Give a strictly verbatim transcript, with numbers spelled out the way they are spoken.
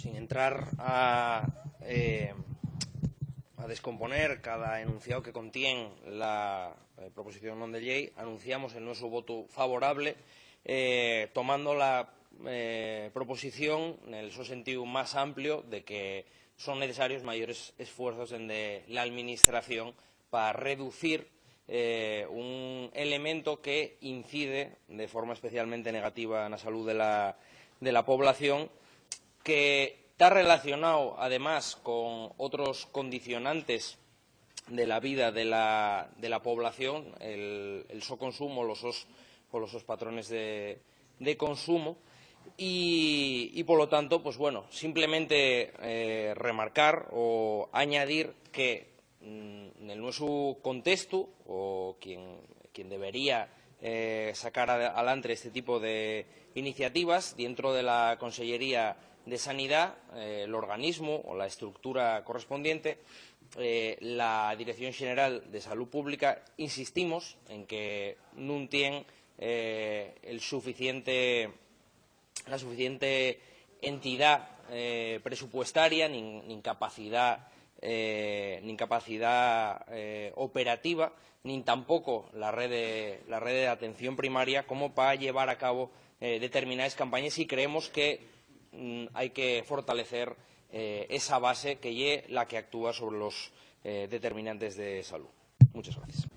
Sin entrar a, eh, a descomponer cada enunciao que contien la, eh, proposición non de llei, anunciamos el nuesu votu favorable, eh, tomando la, eh, proposición nel so sentíu más amplio de que son necesarios mayores esfuerzos dende la Alministración pa reducir, eh, un elemento que incide de forma especialmente negativa na salú de la, de la población, que ta relacionao, además, con otros condicionantes de la vida de la, de la población, el, el so consumo, los sos, o los sos patrones de, de consumo, y, y, polo tanto, pues bueno, simplemente, eh, remarcar o añadir que, mm, nel nuesu contestu, o quien, quien debería, eh, sacar a-, alantre este tipo de iniciativas dientro de la Consellería de Sanidá, eh, l'organismu o la estructura correspondiente, eh, la Dirección Xeneral de Salú Pública, insistimos en que nun tien, eh, el suficiente, la suficiente entidá, eh, presupuestaria, nin, nin capacidá, eh, nin capacidá, eh, operativa, nin tampoco la rede, la rede de atención primaria como pa llevar a cabo, eh, determinaes campañes, y creemos que, mm, hai que fortalecer, eh, esa base que ye la que actúa sobre los, eh, determinantes de salú. Muchas gracias.